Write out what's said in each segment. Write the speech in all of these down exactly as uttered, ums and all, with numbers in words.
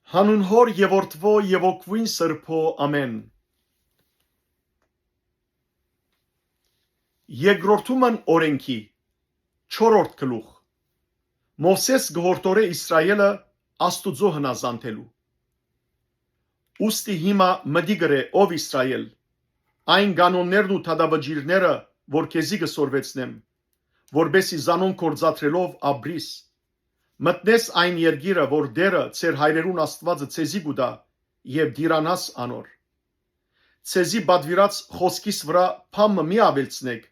Հանուն Հօր եւ Որդւոյ եւ Հոգւոյն Սրբոյ, ամէն։ Երկրորդումն օրէնքի, չորրորդ գլուխ։ Մովսէս կը յորդորէ Իսրայէլը Աստուծոյ հնազանդելու։ Ուստի հիմա մտիկ ըրէ, ով Իսրայէլ, այն կանոններն ու դատավճիռները, որ քեզի կը սորվեցնեմ, որպէս զի զանոնք գործադրելով ապրիս։ Մտնես այն երկիրը, որ Տէրը, ձեր հայրերուն Աստուածը, ձեզի կու տայ, եւ տիրանաս անոր։ Ձեզի պատուիրած խօսքիս վրայ բան մը մի աւելցնէք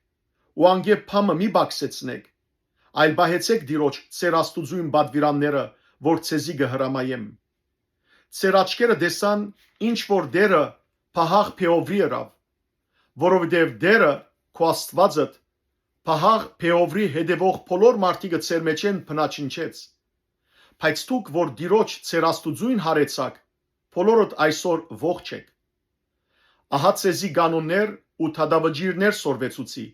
ու անկէ բան մը մի պակսեցնէք, այլ պահեցէք Տիրոջ, ձեր Աստուծոյն պատուիրանները, որ ձեզի կը հրամայեմ։ Ձեր աչքերը տեսան, ինչ որ Տէրը Փահախ Փեովրի ըրաւ, որովհետեւ Տէրը, քո Աստուածդ, Փահախ Փեովրի հետեւող բոլոր մարդիկը ձեր մէջէն բնաջնջեց։ Բայց դուք, որ Տիրոջ, ձեր Աստուծոյն յարեցաք, բոլորդ այսօր ողջ էք։ Ահա ձեզի կանոններ ու դատավճիռներ սորվեցուցի,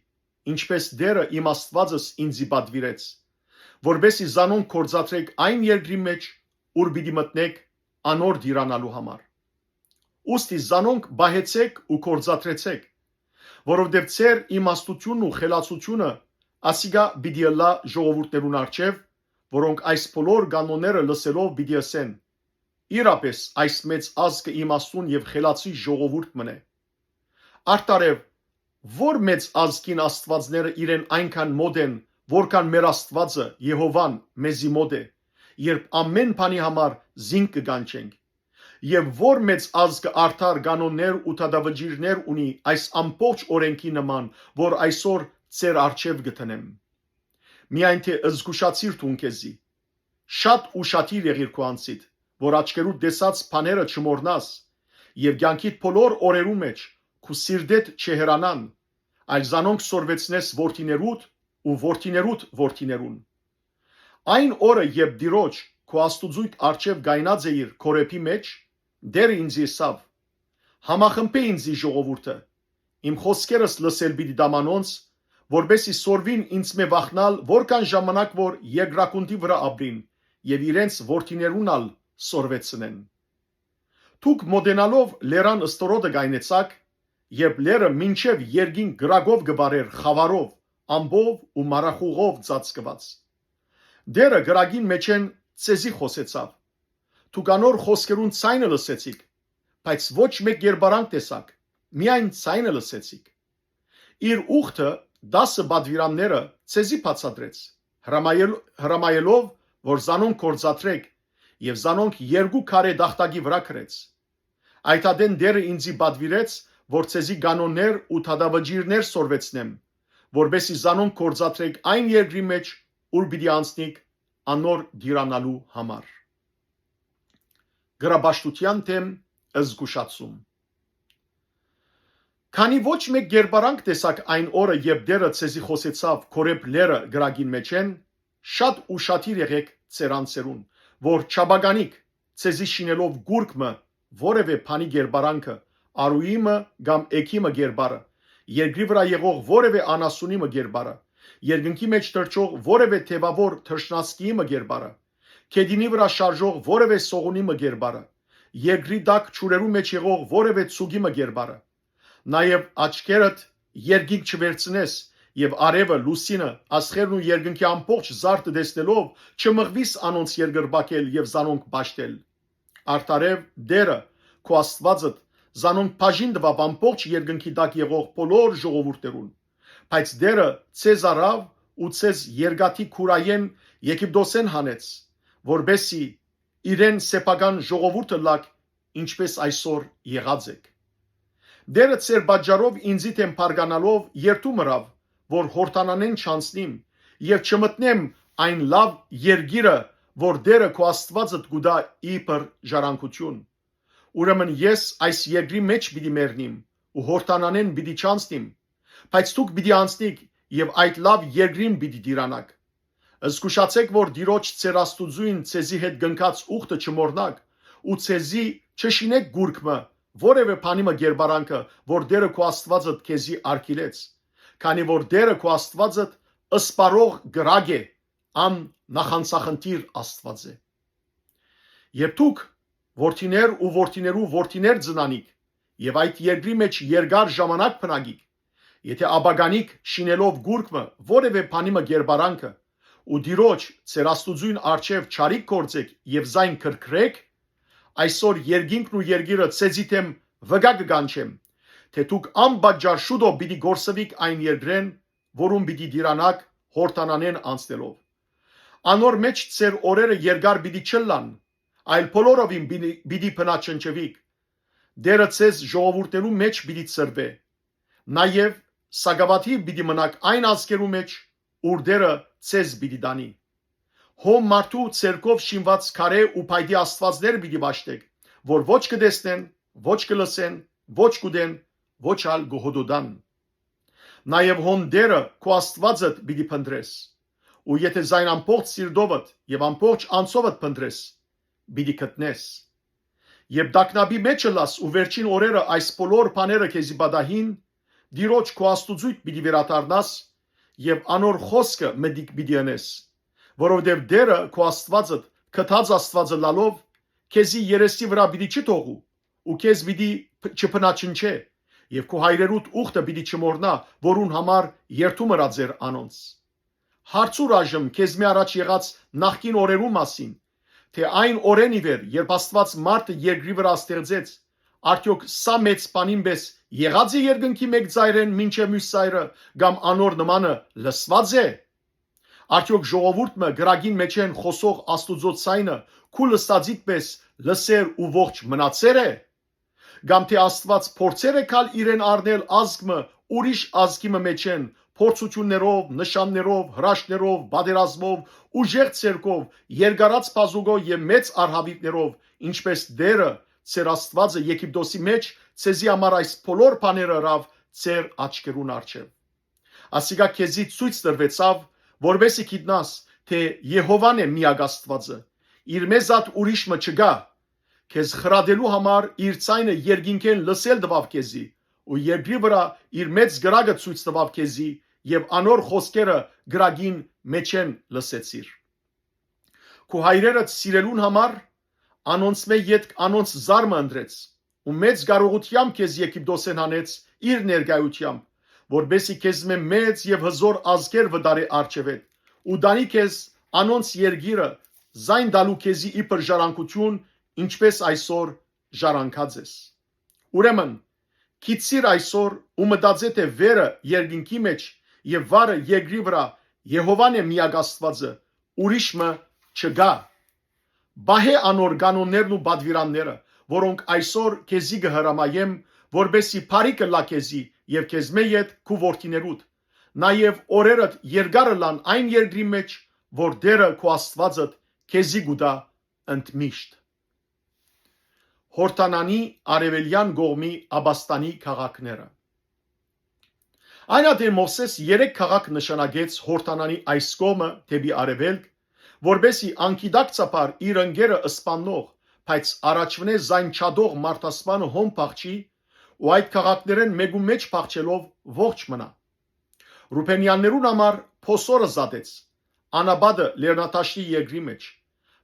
ինչպէս Տէրը իմ Աստուածս ինծի պատուիրեց, որպէս զի զանոնք գործադրէք այն երկրի մէջ, ուր պիտի մտնէք անոր տիրանալու համար։ Ուստի զանոնք պահեցէք ու գործադրեցէք, որովհետեւ ձեր իմաստութիւնն ու խելացութիւնը ասիկա պիտի ըլլայ ժողովուրդներուն առջեւ, որոնք այս բոլոր կանոնները լսելով պիտի ըսեն. «Իրապէս այս մեծ ազգը իմաստուն եւ խելացի ժողովուրդ մըն է»։ Արդարեւ, ո՞ր մեծ ազգին աստուածները իրեն այնքան մօտ են, որքան մեր Աստուածը, Եհովան, մեզի մօտ է, երբ ամէն բանի համար զինք կը կանչենք։ Եւ ո՞ր մեծ ազգը արդար կանոններ ու դատավճիռներ ունի այս ամբողջ օրէնքի նման, որ այսօր ձեր առջեւ կը դնեմ։ Միայն թէ զգուշացիր դուն քեզի, շատ ուշադիր եղիր քու անձիդ, որ աչքերուդ տեսած բաները չմոռնաս, եւ կեանքիդ բոլոր օրերու մէջ քու սիրտէդ չհեռանան, այլ զանոնք սորվեցնես որդիներուդ ու որդիներուդ որդիներուն։ Այն օրը, երբ Տիրոջ, քու Աստուծոյդ առջեւ կայնած էիր Քորեբի մէջ, Տէրը ինձի ըսաւ. «Համախմբէ ինծի ժողովուրդը, իմ խօսքերս լսել պիտի տամ անոնց, որպէս զի սորվին ինձմէ վախնալ, որքան ժամանակ որ երկրագունդի վրայ ապրին եւ իրենց որդիներուն ալ սորվեցնեն»։ Դուք մօտենալով լերան ստորոտը կայնեցաք, երբ լերը մինչեւ երկինք կրակով կը վառէր խաւարով, ամպով ու մառախուղով ծածկուած։ Տէրը կրակին մէջէն ձեզի խօսեցաւ։ Դուք անոր խօսքերուն ձայնը լսեցիք, բայց ոչ մէկ կերպարանք տեսաք, միայն ձայնը լսեցիք։ Իր ուխտը, տասը պատուիրանները ձեզի բացատրեց, հրամայել-, հրամայելով, որ զանոնք գործադրէք, եւ զանոնք երկու քարէ տախտակի վրայ գրեց։ Այդ ատեն Տէրը ինծի պատուիրեց, որ ձեզի կանոններ ու դատավճիռներ սորվեցնեմ, որպէս զի զանոնք գործադրէք այն երկրի մէջ, ուր պիտի անցնիք անոր տիրանալու համար։ Կրապաշտութեան դէմ զգուշացում։ Քանի ոչ մէկ կերպարանք տեսաք այն օրը, երբ Տէրը ձեզի խօսեցաւ Քորեբ լերը կրակին մէջէն, շատ ուշադիր եղէք ձեր անձերուն, որ չապականիք, ձեզի շինելով կուրկ մը, որեւէ բանի կերպարանքը, արուի մը կամ էգի մը կերպարը, երկրի վրայ եղող որեւէ անասունի մը կերպարը, երկնքի մէջ թռչող որեւէ թեւաւոր թռչնասկիի մը կերպարը, գետինի վրայ շարժող որեւէ սողունի մը կերպարը, երկրի տակ ջուրերու մէջ եղող որեւէ ձուկի մը կերպարը, նաեւ աչքերդ երկինք չվերցնես, եւ արեւը, լուսինը, աստղերն ու երկնքի ամբողջ զարդը տեսնելով, չմղուիս անոնց երկրպագել եւ զանոնք պաշտել։ Արդարեւ, Տէրը, քո Աստուածդ, զանոնք բաժին տուաւ ամբողջ երկնքի տակ եղող բոլոր ժողովուրդներուն։ Բայց Տէրը ձեզ առաւ ու ձեզ երկաթի քուրայէն, Եգիպտոսէն հանեց, որպէս զի իրեն սեփական ժողովուրդ ըլլաք, ինչպէս այսօր եղած էք։ Տէրը ձեր պատճառով ինծի դէմ բարկանալով երդում ըրաւ, որ Յորդանանէն չանցնիմ եւ չմտնեմ այն լաւ երկիրը, որ Տէրը քո Աստուածդ կու տայ իբր ժառանգութիւն։ Ուրեմն ես այս երկրի մէջ պիտի մեռնիմ ու Յորդանանէն պիտի չանցնիմ, բայց դուք պիտի անցնիք եւ այդ լաւ երկրին պիտի տիրանաք։ Զգուշացէք, որ Տիրոջ ձեր Աստուծոյն ձեզի հետ կնքած ուխտը չմոռնաք ու ձեզի չշինէք կուրկ մը, որեւէ բանի մը կերպարանքը, որ Տէրը քո Աստուածդ քեզի արգիլեց, քանի որ Տէրը քո Աստուածդ սպառող կրակ է, ան նախանցախնդիր Աստուած է։ Երբ դուք որդիներ ու որդիներու որդիներ ծնանիք եւ այդ երկրի մէջ երկար ժամանակ բնակիք, եթէ ապականիք շինելով կուրկ մը որեւէ բանի մը կերպարանքը ու Տիրոջ, ձեր Աստուծոյն առջեւ չարիք գործէք եւ զայն քրքրեք, այսօր երկինքն ու երկիրը ձեզի դէմ վկայ կը կանչեմ, թէ դուք անպատճառ շուտով պիտի կորսուիք այն երկրէն, որուն պիտի տիրանաք Յորդանանէն անցնելով։ Անոր մէջ ձեր օրերը երկար պիտի չըլլան, այլ բոլորովին պիտի, պիտի բնաջնջուիք։ Տէրը ձեզ ժողովուրդներու մէջ պիտի ցրուէ։ Նաեւ սակաւաթիւ պիտի մնաք այն ազգերու մէջ, ուր Տէրը ձեզ պիտի տանի։ Հոն մարդու ձեռքով շինուած քարէ ու փայտի աստուածներ պիտի պաշտէք, որ ոչ կը տեսնեն, ոչ կը լսեն, ոչ կ'ուտեն, ոչ ալ կը հոտոտան։ Նաեւ հոն Տէրը քու Աստուածդ պիտի փնտռես, ու եթէ զայն ամբողջ սիրտովդ եւ ամբողջ անձովդ փնտռես, պիտի գտնես։ Երբ տագնապի մէջ ըլլաս ու վերջին օրերը այս բոլոր բաները քեզի պատահին, Տիրոջ քու Աստուծոյդ պիտի վերադառնաս եւ անոր խօսքը մտիկ պիտի ընես, որովհետեւ Տէրը քու Աստուածդ գթած Աստուածը լալով քեզի երեսի վրայ պիտի չթողու ու քեզ պիտի չ-, չբնաջնջէ, եւ քու հայրերուդ ուխտը պիտի չմոռնայ, որուն համար երդում ըրած էր անոնց։ Հարցուր այժմ քեզմէ առաջ եղած նախկին օրերու մասին, թէ այն օրէն ի վեր, երբ Աստուած մարդը երկրի վրայ ստեղծեց, արդեօք սա մեծ բանին պէս եղած է երկնքի մէկ ծայրէն մինչեւ միւս ծայրը, կամ անոր նմանը լսուած է։ Արդեօք ժողովուրդ մը կրակին մէջէն խօսող Աստուծոյ ձայնը քու լսածիդ պէս լսեր ու ողջ մնացե՞ր է։ Կամ թէ Աստուած փորձեր է գալ իրեն առնել ազգ մը ուրիշ ազգի մը մէջէն, փորձութիւններով, նշաններով, հրաշքներով, պատերազմով, ուժեղ ցերկով, երկարած բազուկով եւ մեծ արհաւիրքներով, ինչպէս Տէրը, ձեր Աստուածը Եգիպտոսի մէջ ձեզի համար այս բոլոր բաները ըրաւ ձեր աչքերուն առջեւ։ Ասիկա քեզի ցոյց տրուեցաւ, որպէսզի գիտնաս, թէ Եհովան է միակ Աստուածը, իրմէ զատ ուրիշ մը չկայ։ Քեզ խրատելու համար իր ձայնը երկինքէն լսել տուաւ քեզի, ու երկրի վրայ իր մեծ կրակը ցոյց տուաւ քեզի, եւ անոր խօսքերը կրակին մէջէն լսեցիր։ Քու հայրերդ սիրելուն համար անոնցմէ ետք անոնց զար մը ընտրեց, ու մեծ կարողութեամբ քեզ Եգիպտոսէն հանեց իր ներկայութեամբ, որպէսզի քեզմէ մեծ եւ հզօր ազգեր վտարէ առջեւէդ, ու տանի քեզ անոնց երկիրը, զայն տալու քեզի իբր ժառանգութիւն, ինչպէս այսօր ժառանգած ես։ Ուրեմն, գիցցիր այսօր ու մտածէ թէ վերը երկնքի մէջ եւ վարը երկրի վրայ Եհովան է միակ Աստուածը, ուրիշ մը չկայ։ Պահէ անոր կանոններն ու պատուիրանները, որոնք այսօր քեզի կը հրամայեմ, որպէսզի բարի կ'ըլլայ քեզի եւ քեզմէ ետք քու որդիներուդ, նաեւ օրերդ երկար ըլլան այն երկրի մէջ, որ Տէրը քու Աստուածդ քեզի կու տայ ընդմիշտ։ Յորդանանի արեւելեան կողմի Աբաստանի քաղաքները։ Այն ատեն Մովսէս երեք քաղաք նշանակեց Յորդանանի այս կողմը դէպի արեւելք, որպէսզի անգիտակցաբար իր ընկերը սպաննող, բայց առաջուընէ զայն չատող մարդասպանը հոն փախչի ու այդ քաղաքներէն մէկու մէջ փախչելով ողջ մնայ։ Ռուբենեաններուն համար Փոսորը զատեց, անապատը լեռնադաշտի երկրի մէջ,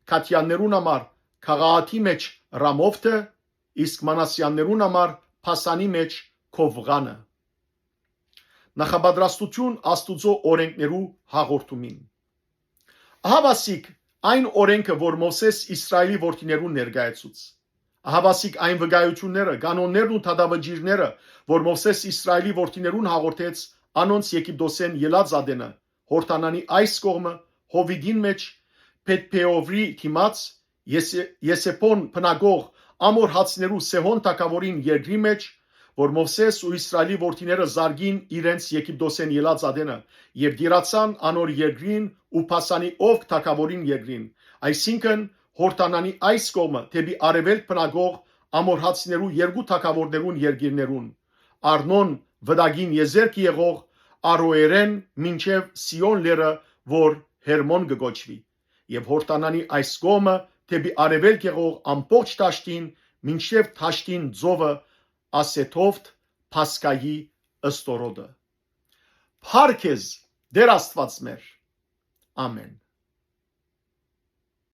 Գադեաններուն համար Գաղաաթի մէջ Ռամովթը, իսկ Մանասեաններուն համար Փասանի մէջ Քովղանը։ Նախապատրաստութիւն Աստուծոյ օրէնքներու հաղորդումին։ Ահա ասիկ այն օրէնքը, որ Մովսէս Իսրայէլի որդիներուն ներկայացուց։ Ահա ասիկ այն վկայութիւնները, կանոններն ու դատավճիռները, որ Մովսէս Իսրայէլի որդիներուն հաղորդեց անոնց Եգիպտոսէն ելած ատենը, Յորդանանի այս կողմը, Հովիտին մէջ, Բեթ-Փեովրի դիմաց, Եսե-, Եսեփոն բնակող ամորհացիներու Սեհոն թագաւորին երկրի մէջ, որ Մովսէս ու Իսրայէլի որդիները զարկին իրենց Եգիպտոսէն ելած ատենը, եւ դիրացան անոր երկրին ու Փասանի ովք թագաւորին երկրին, այսինքն՝ Յորդանանի այս կողմը դէպի արեւելք բնակող ամորհացիներու երկու թագաւորներուն երկիրներուն, Արնոն վտակին եզերքը եղող Արոերէն մինչեւ Սիոն լեռը, որ Հերմոն կը կոչուի, եւ Յորդանանի այս կողմը դէպի արեւելք եղող ամբողջ դաշտին, մինչեւ դաշտին ծովը Ասեթովթ Փասկայի ստորոտը։ Փառք քեզ, Տէր Աստուած մեր։ Ամեն։